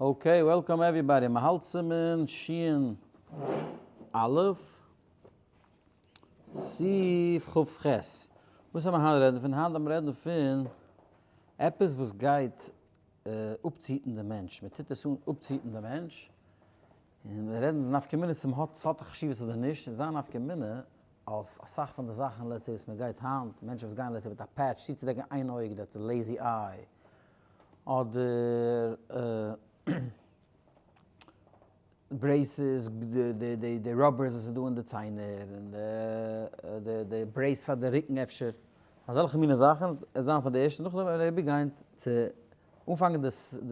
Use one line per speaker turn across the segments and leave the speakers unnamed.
Okay, welcome everybody, מ'האלט סימן שין א', סעיף כ ח. וואס וועט מען היינט רעדן פון? היינט וועט מען רעדן פון עפעס וואס גייט אפצוהיטן די מענטש, מען טוט עס אן אפצוהיטן די מענטש, און מיר רעדן די נפקא מינה צו מ'האט ס'האט א חשיבות אדער נישט, און זיין נפקא מינה אויף אסאך פון די זאכן let's say וואס מ'גייט היינט, מענטשן וואס גייען let's say מיט א patch צוצודעקן איין אויג, that's lazy eye, אדער braces, די rubbers וואס איז דא אין די ציינער, און די brace פאר די רוקן אפשר, אזעלכע מיני זאכן, עס זיין פון די ערשטע, נאכדעם וועלן מיר איבערגיין צו אנפאנגען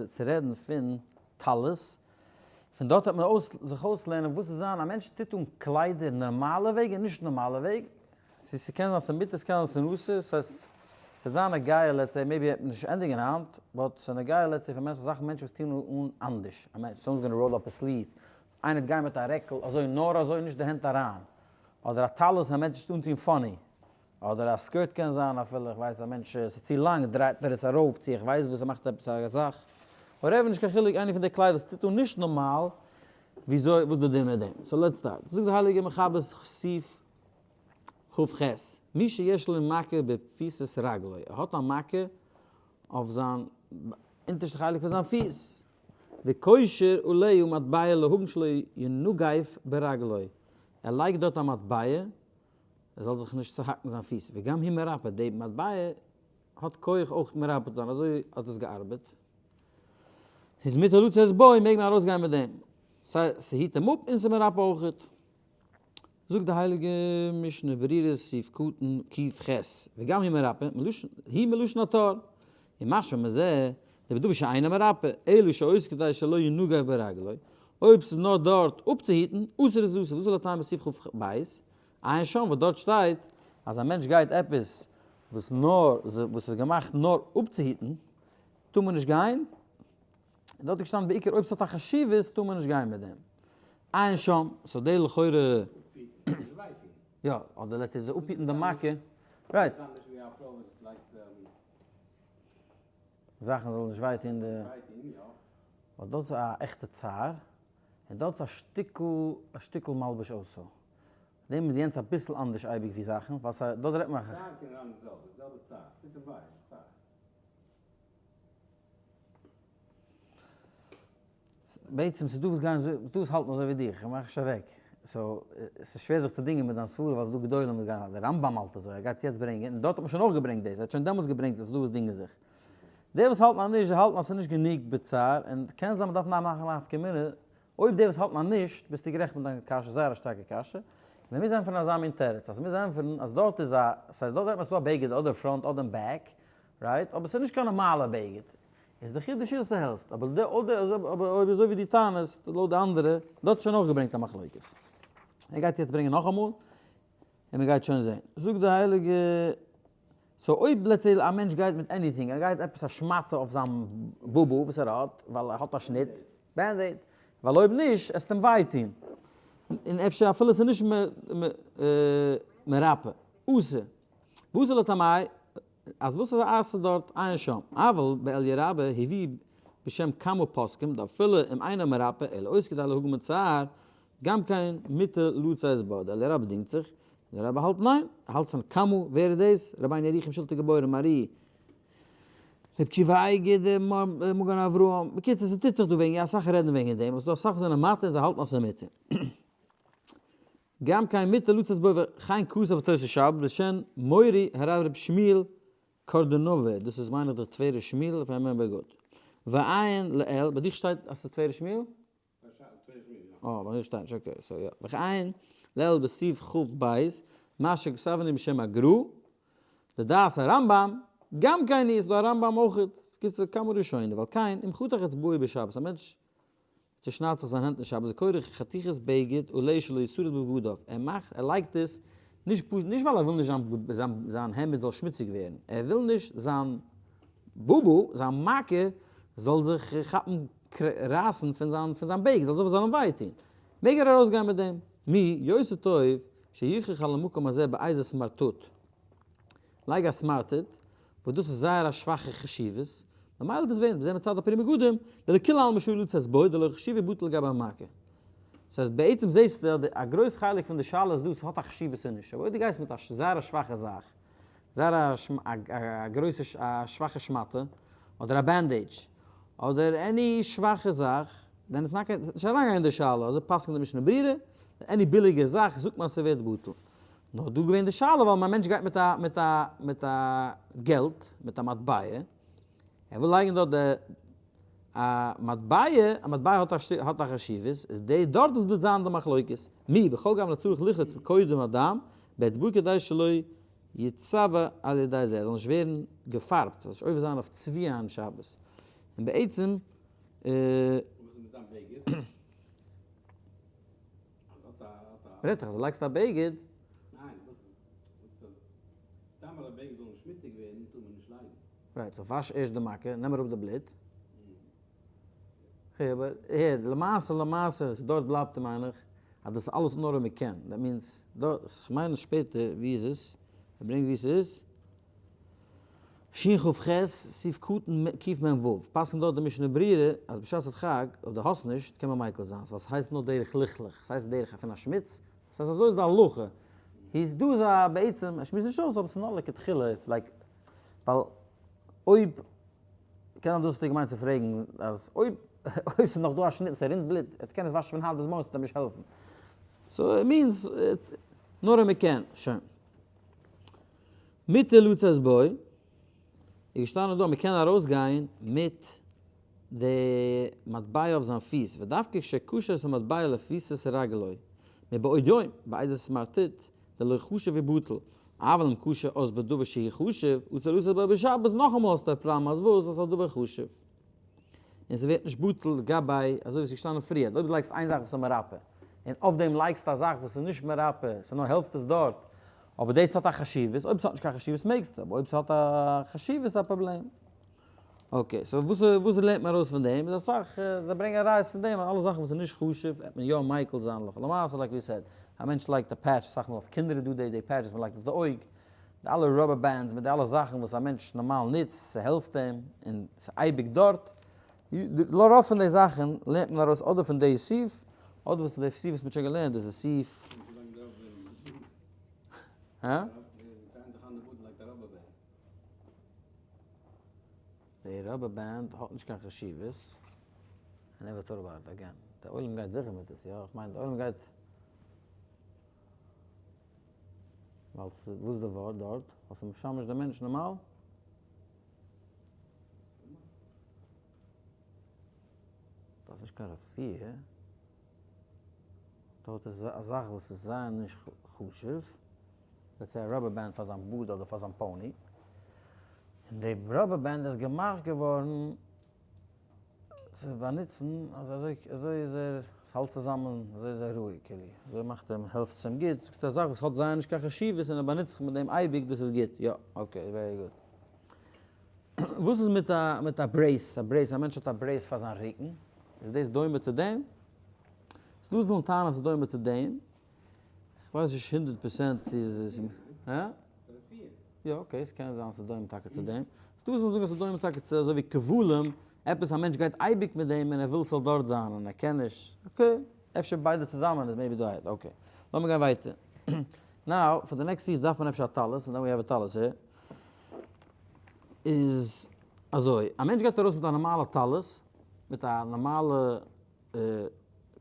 צו רעדן פון טלית, פון דארט וועט מען זיך אויסלערנען וואס איז זיין, א מענטש טוט אן קליידער נארמאלע וועג און נישט נארמאלע וועג, צו ס'קען זיין ס'מותר ס'קען זיין ס'אסור, ס'הייסט ס'וועט זיין נוגע let's say, maybe וועט מען נישט ענדיגן היינט, but ס'נוגע let's say פאר מענטשן זאכן מענטשן וואס טוען אן אנדערש, א מענטש someone's gonna roll up a sleeve, איינער וועט גיין מיט א רעקל אזוי נאר אזוי נישט די הענט אריין, אדער א טלית א מענטש וועט אנטון funny, אדער א skirt קען זיין אפילו, איך ווייס א מענטש ס'איז צו לאנג דרייט ער עס ארויף צו איך ווייס וואס ער מאכט עפעס א זאך, whatever נישט קיין חילוק איינע פון די קליידער וואס טוט אן נישט נארמאל, וויאזוי וואס די דין מיט דעם, so let's start, זאגט די הייליגע מחבר סעיף כ ח, מי שיש לו מכה בפיסת רגלו, ער האט א מכה אויף זיין אונטערשטע חלק פון זיין פיס, וקושר עליה מטבע להגן שלא ינגף ברגלו, ער לייגט דארט א מטבע ער זאל זיך נישט צוהאקן זיין פיס, וגם היא מרפא, די מטבע האט כח אויך מרפא צו זיין, אזוי האט עס געארבעט, איז מותר לצאת בו, מעג מען ארויסגיין מיט דעם, ס'היט אים אפ און ס'מרפא אויכעט. זאגט די הייליגע משנה ברורה סעיף קטן ק ח, וגם היא מרפא, מלשון, היא מלשון התור, און משמע מזה, דבדבר שאינו מרפא, אלא שעושה כדי שלא ינגף ברגלו, אויב ס'איז נאר דארט אפצוהיטן, אסור איז אסור, וואס איז לטעמי סעיף כ ב, עיין שם וואס דארט שטייט אז א מענטש גייט עפעס וואס נאר וואס איז געמאכט נאר אפצוהיטן, טאר מען נישט גיין, און דארט איז געשטאנען בעיקר אויב ס'האט א חשיבות טאר מען נישט גיין מיט דעם. עיין שם, so די לכאורה. יא, אדער let's say אפהיטן די מכה. Right. זאכן זאלן נישט וויי טון די. ווייל דארט איז א עכטע צער, און דארט איז א שטיקל א שטיקל מלבוש אויסער דעם איז יענץ אביסל אנדערש אייביג ווי זאכן, ווייל סא דארט רעדט מען.
צער קען זיין די זעלבע, די זעלבע צער, ס'טוט אים וויי, צער.
בעצם ס'איז דא וואס גייען אזוי, דא וואס האלטן אזוי ווי דיך, איך מאך נישט אוועק, so ס'איז שווער זיך צו דינגען מיט דיין סברה ווייל ס'איז דא גדולים וואס גייען, דער רמב ם האלט אזוי, ער גייט עס יעצט ברענגען, און דארט האט מען שוין אויך געברענגט דאס, ער האט שוין דעמאלטס געברענגט אז ס'איז דא וואס דינגען זיך. די וואס האלטן אז נישט, זיי האלטן אז ס'איז נישט גענוג בצער, און קען זיין מ'דארף נאר מאכן א נפקא מינה, אויב די וואס האלטן אז נישט, ביסטו גערעכט מיט דיין קשיא, זייער א שטארקע קשיא, מען מוז ענטפערן אזא מין תירוץ, אז מ'מוז ענטפערן אז דארט איז א, ס'הייסט דארט רעדט מען אז ס'איז דא א בגד אדער front אדער back, right? אבער ס'איז נישט קיין נארמאלע בגד. איז די חידוש איז אז ס'העלפט, אבער די אדער אבער אויב אזוי ווי דו טענה'סט לויט די אנדערע, דארט איז שוין אויך געברענגט א מחלוקת. ער גייט יעצט ברענגען נאכאמאל, און מ'גייט שוין זען. זאגט די הייליגע, so אויב let's say א מענטש גייט מיט anything, ער גייט עפעס א שמאטע אויף זיין בובו וואס ער האט, ווייל ער האט א שניט, band-aid, ווייל אויב נישט עסט אים וויי טון. און אפשר אפילו ס'איז נישט מרפא. אסור. ואסור לטמאי, אז וואס איז א אסור דארט? עיין שם. אבל באליה רבה הביא בשם כמה פוסקים דאפילו אם אינו מרפא אלא עושה כדי להגן מצער, גם כן מותר לצאת בו. די אליה רבה דינגט זיך, און דער רבי האלט ניין, ער האלט פון כמה, ווער איז דאס? רבינו ירוחם שליט"א געבוירן מהרי"י רבי עקיבא אייגער דער מגן אברהם, בקיצור ס'טוט זיך דא וועגן, אסאך רעדן וועגן דעם, און ס'דא אסאך וואס זענען מתיר און זיי האלטן אז ס'איז מותר. גם כן מותר לצאת בו וכן כתב בתוס' שבת בשם מורי הרב ר' שמואל קארדינאווער, דאס איז מיין איך דער תפארת שמואל if I remember good. ועיין לעיל, ביי דיך שטייט אז ס'איז תפארת שמואל? אה, ביי מיר שטייט נישט, okay, so יא. ועיין לעיל בסעיף כ ב, מה שכתבנו בשם הגרא, לדעת הרמב ם, גם כן איז דא א רמב ם אויכעט, קיצור כמה ראשונים, ועל כן אם חתך אצבעו בשבת, א מענטש צעשניידט זיך זיין הענט אין שבת, כורך חתיכת בגד עליה שלא ישרט בבגדיו, ער מאכט, ער לייגט עס, נישט פשוט, נישט ווייל ער וויל נישט זיין זיין העמד זאל שמוציג ווערן, ער וויל נישט זיין בובו, זיין מכה, זאל זיך כאפן רייסן פון זיין פון זיין בגד, זאל זאל אים וויי טון, מעג ער ארויסגיין מיט דעם, מי יותר טוב שיכרוך על המקום הזה באיזה סמרטוט, לייג א סמרטוט, וואס דאס איז זייער א שוואכע חשיבות. ממילא דאס ווערן זה מצד הפרי מגדים, דלכולי עלמא שרי לצאת בו, דלא חשיב ובטל לגבי המכה. דאס הייסט בעצם זעסטו אז א גרויס חלק פון די שאלה איז דא ס'האט א חשיבות און נישט, אבער אויב דו גייסט מיט א זייער א שוואכע זאך, זייער א גרויסע א שוואכע שמאטע, אדער א bandage, אדער any שוואכע זאך, then איז נאקע נישט אריינגיין אין די שאלה, אזוי פסק'נט די משנה ברורה, any ביליגע זאך זאגט מען אז ס'ווערט בטל. נאר דא געווען די שאלה ווייל א מענטש גייט מיט א מיט א מיט א געלט, מיט א מטבע, ער וויל לייגן דארט די א מטבע, א מטבע האט א האט א חשיבות, איז די דארט איז דא זיין די מחלוקת, מי בכל גם לצורך לרחוץ קודם הדם, באצבעו כדי שלא יצבע על ידי זה, ער זאל נישט ווערן געפארבט, זאל נישט עובר זיין אויף צביעה אין שבת, און בעצם.
און וואס איז מיט זיין בגד?
רעדט זיך אז דו לייגסט א בגד.
ניין, וואס איז סתם אז א בגד זאל נישט שמוציג ווערן טאר מען נישט לייגן.
right, so וואש ערשט די מכה, נעם אראפ די בלוט. okay, אבער הער, למעשה למעשה, דארט בלייבט מיין איך, אז דאס איז אלעס נאר אויב מען קען. that means, דא, כ'מיין שפעטער, ווי איז עס? ער ברענגט ווי ס'איז. שכ ח, סעיף קטן קמ ו, פסק'נט דארט די משנה ברורה אז בשעת הדחק, אויב דו האסט נישט, קען מען מיקל זיין, ווייל ס'הייסט נאר דרך לכלוך, ס'הייסט דרך פון א שמוץ, ס'הייסט אזוי איז די הלכה, איז דא איז א בעצם, ער שמועסט נישט אויס אבער ס'איז נאר לכתחילה, like, ווייל אויב, קען זיין דאס האט ער געמיינט צו פרעגן, אז אויב אויב ס'איז נאך דא א שניט און ס'רינט בלוט, ער קען עס וואשן פון היינט ביז מארגן ס'וועט אים נישט העלפן. so it means, נאר אויב מ'קען, שוין. מותר לצאת בו, איז געשטאנען דא אז מ'קען ארויסגיין מיט די מטבע אויף זיין פיס, ודווקא כשקשר את המטבע לפיסת רגלו, מבעוד יום, באיזה סמרטוט, דלא חשוב ובטל, אבל אם קשר אז בדבר שהוא חשוב, אסור לצאת בו בשבת, נאכאמאל האסטו א פראבלעם אז וואס? אז ס'איז א דבר חשוב. און ס'ווערט נישט בטל לגבי אזוי ווי ס'איז געשטאנען פריער, אויב דו לייגסט איין זאך וואס איז מרפא, און אויף דעם לייגסטו א זאך וואס איז נישט מרפא, ס'נאר העלפט עס דארט, אבער דאס האט א חשיבות, אויב ס'האט נישט קיין חשיבות מעגסטו, אבער אויב ס'האט א חשיבות איז א פראבלעם. okay, so וואס וואס לערנט מען ארויס פון דעם? איז אסאך, זיי ברענגען ראיות פון דעם אז אלע זאכן וואס איז נישט חשוב וועט מען יא מיקל זיין למעשה like we said, א מענטש לייגט א patch, אסאך מאל אויף קינדער איז דא די די patch וואס מ'לייגט אויף די אויג, די אלע rubber bands מיט די אלע זאכן וואס א מענטש נארמאל נוצט, ס'העלפט אים און ס'אייביג דארט, לרוב פון די זאכן לערנט מען ארויס אדער פון די סעיף, אדער וואס די סעיף וואס מ'האט שוין געלערנט דאס איז סעיף. הא? די rubber band האט נישט קיין חשיבות, I never thought about it again, די עולם גייט זיכער מיט עס, יא? איך מיין די עולם גייט. ווייל וואס איז די ווארט דארט? האסט משמש די מענטש נארמאל? דארף נישט קיין רפואה, דארט איז א זאך וואס איז זייער נישט חשוב, let's say א rubber band פאר זיין בארד אדער פאר זיין pony, און די rubber band איז געמאכט געווארן צו באנוצן אז אזוי אזוי איז ער, עס האלט צוזאמען, אזוי איז ער רואיג כאילו, אזוי מאכט אים, העלפט עס אים גוט, זאגסטו א זאך וואס האט זייער נישט קיין חשיבות און ער באנוצט זיך מיט דעם אייביג, דאס איז גוט, יא, okay, very good. וואס איז מיט א מיט א brace, א brace, א מענטש האט א brace פאר זיין רוקן, איז דאס דומה צו דעם? ס'דא וואס זאלן טענה'ן אז ס'איז דומה צו דעם, כ'ווייס נישט 100% צו עס איז, הא? יא okay, ס'קען זיין ס'איז דומה טאקע צו דעם. ס'דא וואס זאלן זאגן אז ס'איז דומה טאקע צו אזוי ווי כבלים, עפעס א מענטש גייט אייביג מיט דעם און ער וויל ס'זאל דארט זיין און ער קען נישט. okay, אפשר ביידע צוזאמען איז maybe דא א okay. לאמיר גיין ווייטער. now, פאר די next סעיף דארף מען אפשר א טלית, און then we have א טלית here. איז אזוי, א מענטש גייט ארויס מיט א נארמאלע טלית, מיט א נארמאלע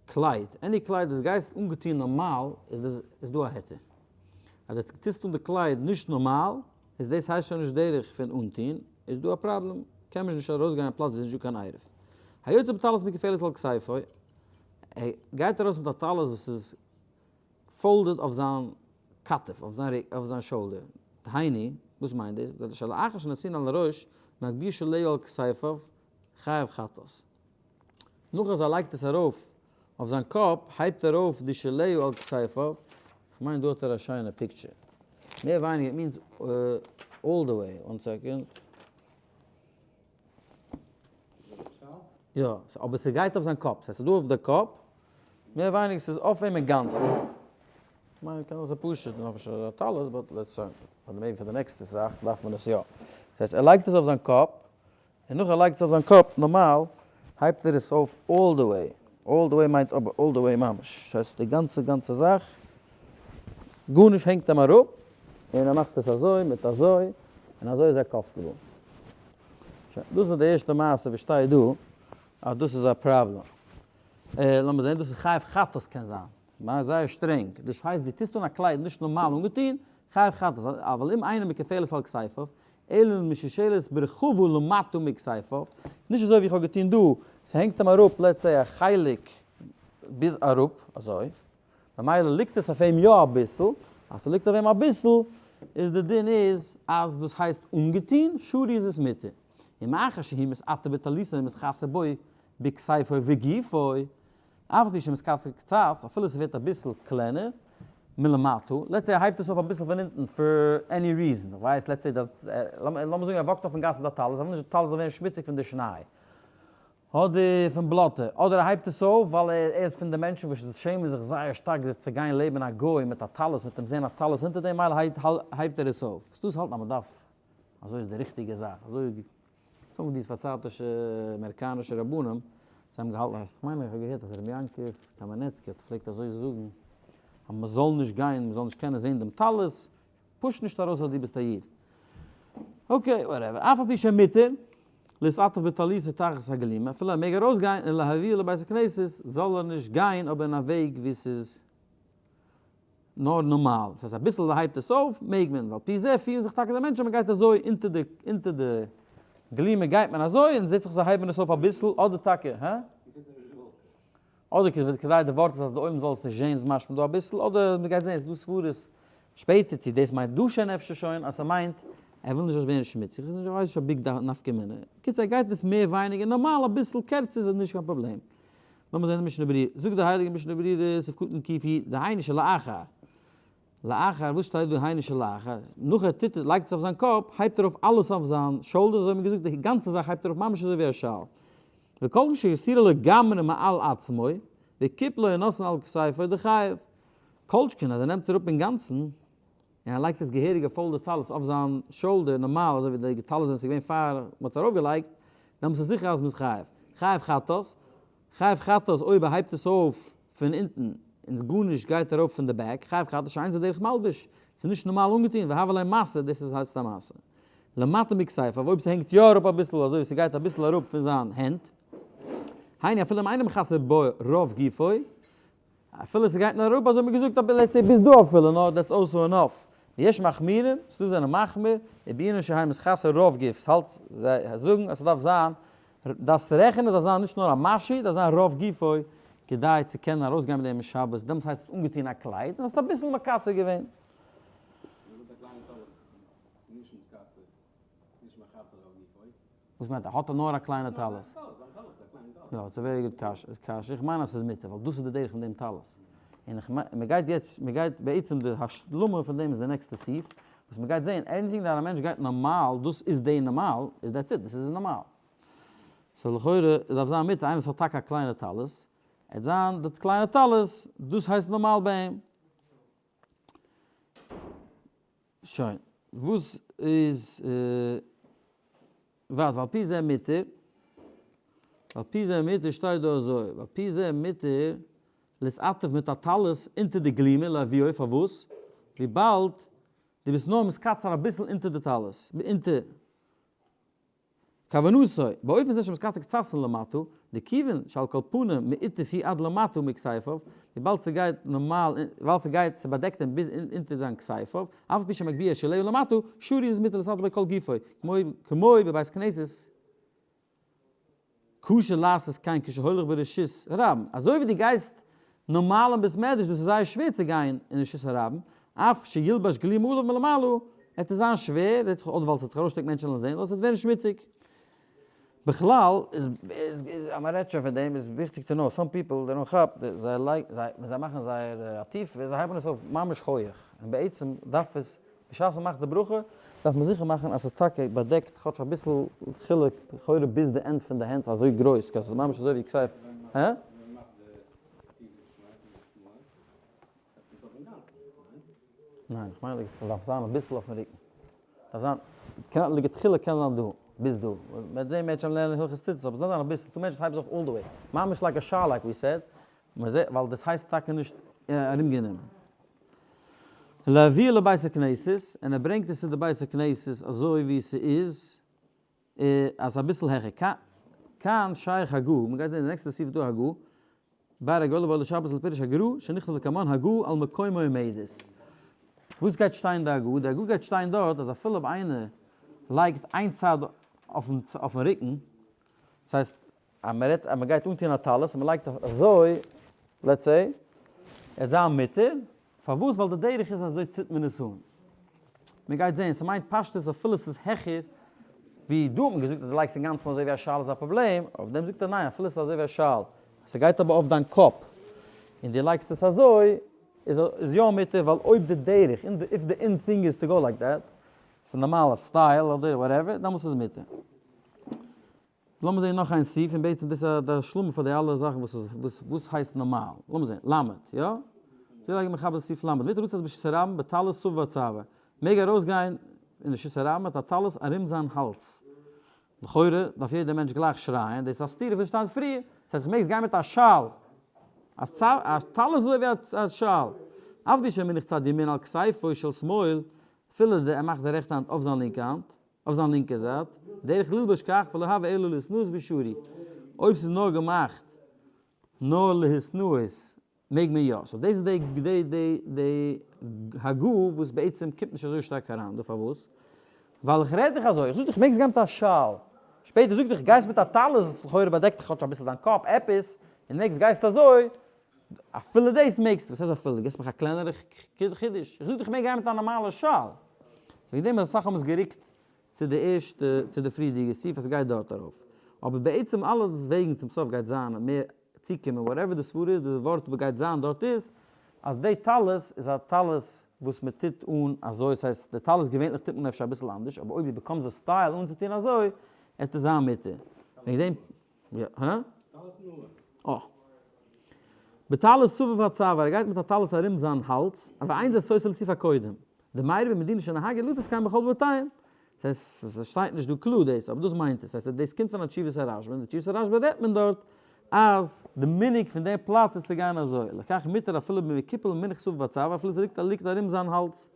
קלייד, any קלייד וואס גייסט אנגעטון נארמאל איז איז דא א היתר. אז דו טוסט אן די קלייד נישט נארמאל, איז דאס הייסט שוין נישט דרך פון אנטון, איז דא א פראבלעם, קען מען נישט ארויסגיין אין פלאץ ווי עס איז נישט דא קיין עירוב. היוצא בטלית מקופלת על כתפו, ער גייט ארויס מיט א טלית וואס איז folded אויף זיין כתף, אויף זיין אויף זיין shoulder, דהיינו, וואס מיינט דאס? שלאחר שנתונה על הראש, מגביה שליו על כתפיו, חייב חטאת. נאך אז ער לייגט עס ארויף אויף זיין קאפ, הייבט ער אויף די שליו על כתפיו, כ'מיין דא האט ער א שיינע picture, מער ווייניגער it means all the way, one second. יא, אבער ס'גייט אויף זיין קאפ, ס'הייסט ס'איז דא אויף די קאפ, מער ווייניגער ס'איז אויף אים אינגאנצן. כ'מיין קען זיין ס'איז פשוט, נאך נישט א טלית, but let's say, אדער maybe פאר די נעקסטע זאך דארף מען עס יא. ס'הייסט ער לייגט עס אויף זיין קאפ, און נאך ער לייגט עס אויף זיין קאפ נארמאל הייבט ער עס אויף all the way, all the way מיינט אבער all the way ממש, דאס הייסט די גאנצע גאנצע זאך, גארנישט הענגט אים אראפ, און ער מאכט עס אזוי מיט אזוי, און אזוי איז ער comfortable. שוין, דאס איז די ערשטע מעשה וואס שטייט דא אז דאס איז א פראבלעם. לאמיר זען, דאס איז חייב חטאת קען זיין, מיין זייער שטרענג, דאס הייסט דו טוסט אן א קלייד נישט נארמאל אנגעטון, חייב חטאת, אבל אם אינו מקפלת על כתפיו, אלא משושלת ברחבה למטה מכתפיו, נישט אזוי ווי איך האב געטון דא, ס'הענגט אים אראפ let's say א חלק ביז אראפ אזוי, ממילא ליגט עס אויף אים יא אביסל, אז ס'ליגט אויף אים אביסל איז די דין איז אז דאס הייסט אנגעטון, שרי איז עס מותר, ומאחר שהוא מתעטף בטליתו ומתכסה בו בכתפו וגופו, אף על פי שמתקצר קצת, אפילו ס'ווערט אביסל קלענער, מלמטה, let's say ער הייבט עס אויף אביסל פון אונטן for any reason, איך ווייס let's say דאט, לאמיר זאגן ער walk ט אויפן גאס מיט א טלית, ער וויל נישט די טלית זאל ווערן שמוציג פון די שניי, אדער פון בלאטע, אדער ער הייבט עס אויף ווייל ער איז פון די מענטשן וואס שעמען זיך זייער שטארק זיך צו גיין לעבן א גוי מיט א טלית, מיט אים זען א טלית אונטער דעם מילא הייבט ער עס אויף, דאס האלטן אז מ'דארף, אזוי איז די ריכטיגע זאך, אזוי some of these פארצייטישע אמעריקאנישע רבנים, זיי האבן געהאלטן, איך מיין איך האב געהערט אז רבי יעקב קאמענעצקי האט פלעגט אזוי זאגן, אז מען זאל נישט גיין, מען זאל נישט קענען זען דעם טלית, push נישט ארויס אז דו ביסט א איד. okay, whatever. אף על פי שמותר, להתעטף בטליתו תחת הגלימה, אפילו ער מעג ארויסגיין און להביאה לבית הכנסת, זאל ער נישט גיין אבער אין א וועג וואו ס'איז נאר נארמאל, דאס הייסט אביסל הייבט עס אויף מעג מען, ועל פי זה פירן זיך טאקע די מענטשן אז מען גייט אזוי אונטער די אונטער די גלימה גייט מען אזוי און זעט זיך זיי הייבן עס אויף אביסל אדער טאקע הא? אדער כדי די ווארט איז אז די עולם זאל עס נישט זען איז משמע דא אביסל אדער מען גייט זען עס איז דא סברות שפעטער צו דאס מיינט דא שוין אפשר שוין אז ס'מיינט ער וויל נישט זאלסט ווערן שמוציג, איך ווייס נישט א big נפקא מינה, קיצור ער גייט עס מער ווייניגער נארמאל אביסל קערצער איז נישט קיין פראבלעם. לאמיר זען די משנה ברורה, זאגט די הייליגע משנה ברורה, סעיף קטן ק י, דהיינו שלאחר, לאחר, וואס שטייט דא היינו שלאחר? נאך ער טוט עס, לייגט עס אויף זיין קאפ, הייבט ער אויף אלעס אויף זיין shoulder, אזוי האט מען געזאגט, די גאנצע זאך הייבט ער אויף ממש אזוי ווי א שאל. וכל כשיסירה לגמרי מעל עצמו, וקיפלו ונתנו על כתפו דחייב. כל שכן אז ער נעמט עס אראפ אינגאנצן, און ער לייגט עס געהעריגע folded טלית אויף זיין shoulder נארמאל אזוי ווי די טלית ווען עס איז געווען פאר מען האט עס ארויף געלייגט, דעמאלטס איז זיכער אז מען איז חייב. חייב חטאת, חייב חטאת אויב ער הייבט עס אויף פון אונטן און גארנישט גייט ארויף פון די back, חייב חטאת שאין זה דרך מלבוש, ס'איז נישט נארמאל אנגעטון, והוה ליה משא, דאס איז הייסט א משא. למטה מכתפיו, אויב ס'הענגט יא אראפ אביסל אזוי ווי ס'גייט אביסל אראפ פון זיין הענט, היינו אפילו אם אינו מכסה בו רוב גופו, אפילו ס'גייט נאר אראפ אזוי האט מען געזאגט אבער let's say ביז דא אפילו נאר that's also enough. יש מחמירים, ס'דא זענען מחמיר, ובעינן שיהא מתכסה רוב גוף, ס'האלט זיי זאגן אז ס'דארף זיין, דארפסט רעכענען ס'דארף זיין נישט נאר א משהו, דארף זיין רוב גופו כדי צו קענען ארויסגיין מיט דעם אין שבת, דעמאלטס הייסט עס אנגעטון א קלייד און האסט אביסל מקצר געווען. וואס מיינט האט ער נאר א קליינע טלית? יא, it's a very good קשיא, איך מיין אז ס'איז מותר, ווייל דאס איז די דרך פון דעם טלית. און איך מיין, מ'גייט יעצט, מ'גייט בעצם די השלמה פון דעם איז די נעקסטע סעיף, וואס מ'גייט זען, anything that א מענטש גייט נארמאל, דאס איז די נארמאל, איז that's it, דאס איז נארמאל. so לכאורה דארף זיין מותר איינער וואס האט טאקע א קליינע טלית, עט זיין די קליינע טלית, דאס הייסט נארמאל ביי אים. שוין, וואס איז וואס ועל פי זה מותר? ועל פי זה מותר שטייט דא אזוי, ועל פי זה מותר להתעטף מיט א טלית אונטער די גלימה להביאו, פארוואס? וויבאלד דו ביסט נאר מתקצר אביסל אונטער די טלית, אונטער. כוונתו, באופן זה שמתקצר קצת למטה, דכיוון שעל כל פנים מעוטף הוא עד למטה מכתפיו, וויבאלד ס'גייט נארמאל, וויבאלד ס'גייט ס'באדעקט אים ביז אונטער זיין כתפיו, אף על פי שמגביה שוליה למטה, שרי איז מותר להתעטף בו כל גופו, כמו בבית כנסת, קשה לעשות כן כשהולך ברשות הרבים, אזוי ווי דו גייסט נארמאל אין בית מדרש דאס איז זייער שווער צו גיין אין רשות הרבים, אף שילבש גלימה עליו מלמעלה, עט עס זיין שווער, זעט זיך אדער ווייל ס'וועט זיך ארויסשטעקן מענטשן וועלן זען, אדער ס'וועט ווערן שמוציג. בכלל איז אז מען רעדט שוין פון דעם איז וויכטיג to know, some people they don't כאפ, זיי לייגן זיי ווען זיי מאכן זייער עטיפה זיי הייבן עס אויף ממש הויעך, און בעצם דארף עס בשעת מען מאכט די ברכה דארף מען זיכער מאכן אז ס'איז טאקע באדעקט כאטש אביסל חילוק לכאורה ביז די end פון די הענט אזוי גרויס אז ס'איז ממש אזוי ווי כתף הא? ניין, איך מיין ס'דארף זיין אביסל אויפן רוקן. דארף זיין, לכתחילה קען זיין דא. ביז דא. מ'וועט זען מערטשעם לערנען הלכות ציצית, אבער עס דארף זיין אביסל, ס'דא מענטשן וואס הייבן זיך all the way, ממש like א שאל like we said, מ'זעט ווייל דאס הייסט טאקע נישט ארומגענומען. להביא לבית הכנסת, און ער ברענגט עס צו די בית הכנסת אזוי ווי ס'איז, אז אביסל העכער. כאן שייך הגה, מ'גייט זען די נעקסטע סעיף איז דא הגה, באר הגולה ועולה שבת לפירוש הגרא שנכלל לקמן הגה על מקומו עומדת. וואס גייט שטיין די הגה? די הגה גייט שטיין דארט אז אפילו אויב איינער לייגט איין צד אויפן רוקן, דאס הייסט אז מען רעדט אז מען גייט אנטון א טלית און מען לייגט אזוי, let's say, עס זיין מותר, פארוואס? ווייל די דרך איז אזוי טוט מען עס אן. מען גייט זען, ס'מיינט פשטות אפילו ס'איז העכער ווי דא האט מען געזאגט אז דו לייגסט אינגאנצן אזוי ווי א שאל איז א פראבלעם, אויף דעם זאגט ער ניין אפילו ס'איז אזוי ווי א שאל, ס'גייט אבער אויף דיין קאפ און דו לייגסט עס אזוי איז יא מותר ווייל אויב די דרך, if the in thing is to go like that, ס'איז נארמאלע style אדער whatever, דעמאלטס איז מותר. לאמיר זעהן נאך איין סעיף און בעצם דאס איז די השלמה פאר די אלע זאכן וואס וואס וואס הייסט נארמאל. לאמיר זעהן, למד, יא? זוי לייגן מחבר סעיף למד, מותר לצאת ברשות הרבים בטלית סביב הצוואר. מעג ארויסגיין אין רשות הרבים מיט א טלית ארום זיין האלז. לכאורה דארף יעדער מענטש גלייך שרייען, דאס איז א סתירה וואס שטייט פריער. דאס הייסט איך מעג גיין מיט א שאל. א טלית איז אזוי ווי א שאל. אף על פי שמונח צד ימין על כתפו של שמאל, אפילו ער מאכט די רעכטע האנט אויף זיין לינקע האנט. אויף זיין לינקע זייט, דרך ללבוש כך ולא הוה אלא להתנאות ושרי, אויב ס'איז נאר געמאכט נאר להתנאות מעג מען יא, so דאס איז די די די די הגה וואס בעצם קומט נישט אזוי שטארק אריין דא, פארוואס? ווייל איך רעד דיך אזוי, איך זאג דיך מעגסט גיין מיט א שאל, שפעטער זאג דיך גייסט מיט א טלית, לכאורה באדעקט דיך כאטש אביסל דיין קאפ עפעס, און נעקסט גייסט אזוי, אפילו דאס מעגסטו, וואס הייסט אפילו? גיבסט מיך א קלענערע חידוש, איך זאג דיך איך מעג גיין מיט א נארמאלע שאל. וועגן דעם אז אסאך האבן עס גערוקט צו די ערשטע, צו די פריערדיגע סעיף אז ס'גייט דארט ארויף. אבער בעצם אלע וועגן צום סוף גייט זיין מער צוקומען, whatever די סברא איז, די ווארט וואס גייט זיין דארט איז, אז די טלית איז א טלית וואס מען טוט אן אזוי, ס'הייסט די טלית געווענליך טוט מען אפשר אביסל אנדערש, אבער אויב דו באקומסט די style אנצוטון אזוי, עט עס זיין מותר. וועגן דעם יא, הא? אה. בטלית סביב הצוואר, ער גייט מיט א טלית ארום זיין האלז, אבער אין זה סותר לסעיף הקודם. דמיירי במדינה שנהגו לצאת כן בכל בתיהם. ס'הייסט, ס'שטייט נישט דא קלאר דאס, אבער דאס מיינט עס. ס'הייסט, דאס קומט פון א תשובת הרשב"א, אין די תשובת הרשב"א רעדט מען דארט אז די מנהג פון די פלאץ איז צו גיין אזוי. לכך מותר אפילו במקופל מונח סביב הצוואר, אפילו ס'ליגט ליגט ארום זיין האלז.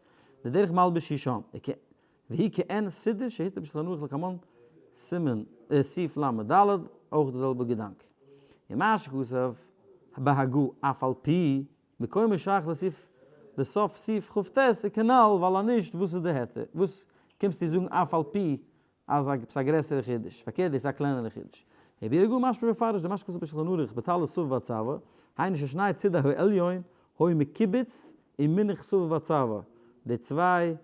די דרך מלבוש היא שם. והיא כעין סידור שהותר בשולחן ערוך לקמן סימן סעיף ל"ד, אויך די זעלבע געדאנק. ומה שכתב בהגה אף על פי מקומו שייך לסעיף לסוף סעיף כ"ט וכנ"ל ווייל אז נישט וואס איז די היתר? וואס קומסטו זאגן אף על פי אז עפעס א גרעסערע חידוש? פארקערט דאס איז א קלענערע חידוש. וביאור הגה משמע מפרש דמה שכתב בשולחן ערוך בטלית סביב הצוואר, היינו ששני צידי העליון היו מקובץ ומונח סביב הצוואר, די צוויי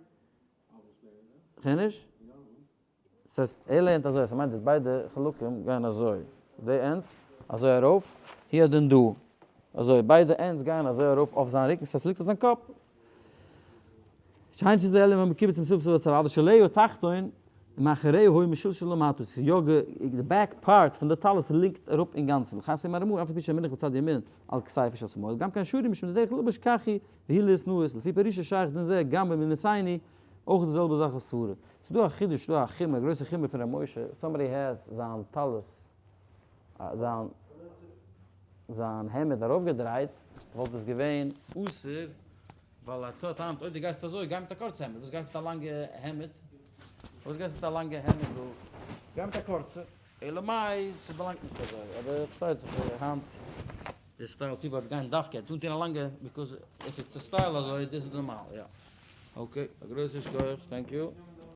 כ'הער נישט? ס'הייסט ער לערנט אזוי, ס'מיינט אז ביידע חלקים גייען אזוי, די end אזוי ארויף, הוא הדין דא, אזוי, ביידע ends גייען אזוי ארויף אויף זיין רוקן, ס'הייסט ס'ליגט אויף זיין קאפ. שיינט זיך די עליון המקובץ עם סוף סוף הצבא, אבל שוליו התחתון ומאחוריו היו משולשל למטה, ס'איז יא די back part פון די טלית ליגט אראפ אינגאנצן, לכך סימן רמ א, אף על פי שמונח בצד ימין על כתפו של שמאל, גם כן שרי משום דדרך ללבוש כך היא, והיא להתנאות, לפי פירושו שייך דין זה גם במדינתינו, אויך די זעלבע זאך איז סברה. ס'איז דא א חידוש, ס'דא א חומרא, א גרויסע חומרא פון ר' משה, somebody has זיין טלית, זיין זיין העמד ארויפגעדרייט, וואלט עס געווען אסור, ווייל ער טענה'ט אויב דו גייסט אזוי, גיי מיט א קורצע העמד, וואס גייסט מיט א לאנגע העמד? וואס גייסט מיט א לאנגע העמד דא? גיי מיט א קורצע. אלא מאי, ס'באלאנגט נישט אזוי, אבער פארשטייט זיך היינט די style people גייען דווקא אנטון א לאנגע, because if it's a style אזוי, דאס איז נארמאל, יא. okay, א גרויסע שכוח, thank you.